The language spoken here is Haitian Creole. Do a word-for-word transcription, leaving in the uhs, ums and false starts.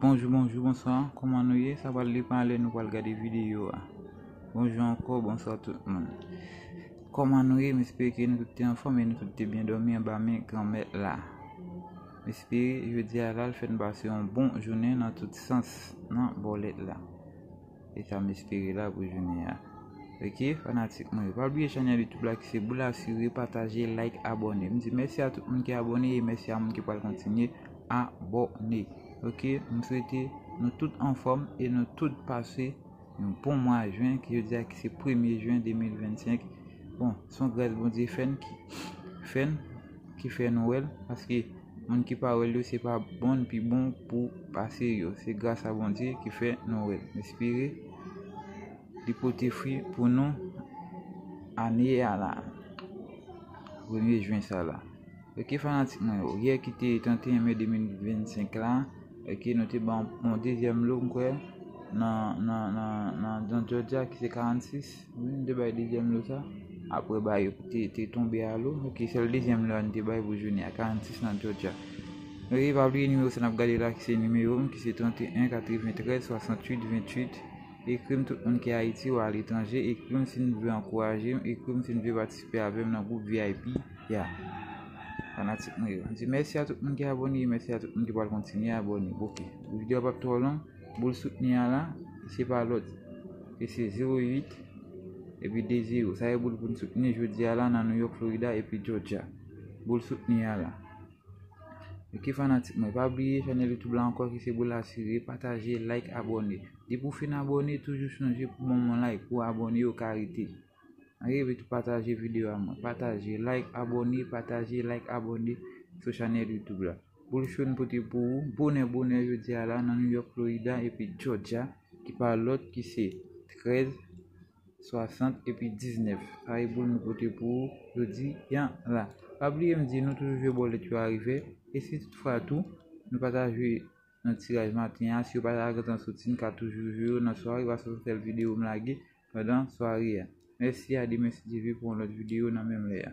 Bonjou, bonjou, bonswa. Kòman nou ye? Sa pral depann lè nou pral gade videyo a. Bonjou ankò, bonswa tout moun. Kòman nou ye? M espere ke nou tout te anfòm e nou tout te byen dòmi anba men Granmèt la. M espere jodi a la l fè n pase yon bon jounen nan tout sans nan bòlèt la. E sa m espere la pou jounen a. Ok, fanatik mwen yo. Pa bliye chanèl YouTube la ki se Boul Asire, pataje, like, abòne. M di mèsi a tout moun ki abòne e mèsi a moun ki pral kontinye abòne. Ok, m swete nou tout anfòm e nou tout pase yon bon mwa jen, ki jodi a ki se premye jen de mil vennsenk. Bon, se yon gras Bondye fè n ki, fè n, ki fè nou wè l, paske moun ki pa wè l yo, se pa bon, pi bon pou pase yo. Se gras a Bondye ki fè nou wè l. M espere li pote fwi pou nou ane a la. Premye jen sa la. Ok, fanatik mwen yo. Yè ki te trannteyen me de mil vennsenk la, ok, nou te ban yon dezyèm lo, m kwè, nan, nan, nan, nan, nan Georgia ki se karannsis. Wi, nou te bay dezyèm lo sa. Apre ba yo te, te tonbe a lo. Ok, sèl dezyèm lo a nou te bay pou jounen a, karannsis nan Georgia. Ok, pa bliye nimewo sa n ap gade la ki se nimewo m, ki se trannteyen katreventrèz swasantuit venntuit. Ekri m tout moun ki Ayiti ou aletranje, ekri m si n vle ankouraje m, ekri m si n vle patisipe avè m nan gwoup V I P ya. Fanatik mwen yo. M di mèsi a tout moun ki abòne, mèsi a tout moun ki pral kontinye abòne. Ok. Videyo a p ap twò long. Boul soutni a la, se pa lòt. E se zewo uit epi de zewo. Sa e boul pou n soutni jodi a la nan New York, Florida epi Georgia. Boul soutni a la. Ok, fanatik mwen, pa bliye chanèl YouTube la ankò ki se Boul Asire, pataje, like, abòne. Depi w fin abòne, toujou sonje pou ban m yon like, pou abòne yo ka rete. Ok, epi tou pataje videyo a mwen. Pataje, like, abòne, pataje, like, abòne sou chanèl YouTube la. Boul cho n pote pou ou, bonè, bonè jodi a la nan New York, Florida epi Georgia, ki pa lòt ki se trèz, swasant epi diznèf. Sa e boul nou pote pou ou jodi a la. Pa bliye m di nou toujou jwe bòlèt yo a revè. E si toutfwa tou, nou pa ta jwe nan tiraj maten an, si yo pa ta gentan soti, n ka toujou jwe yo nan sware, paske se sèl videyo m lage pandan sware a. Mèsi, a demen si Dye vle pou yon lòt videyo nan menm lè a.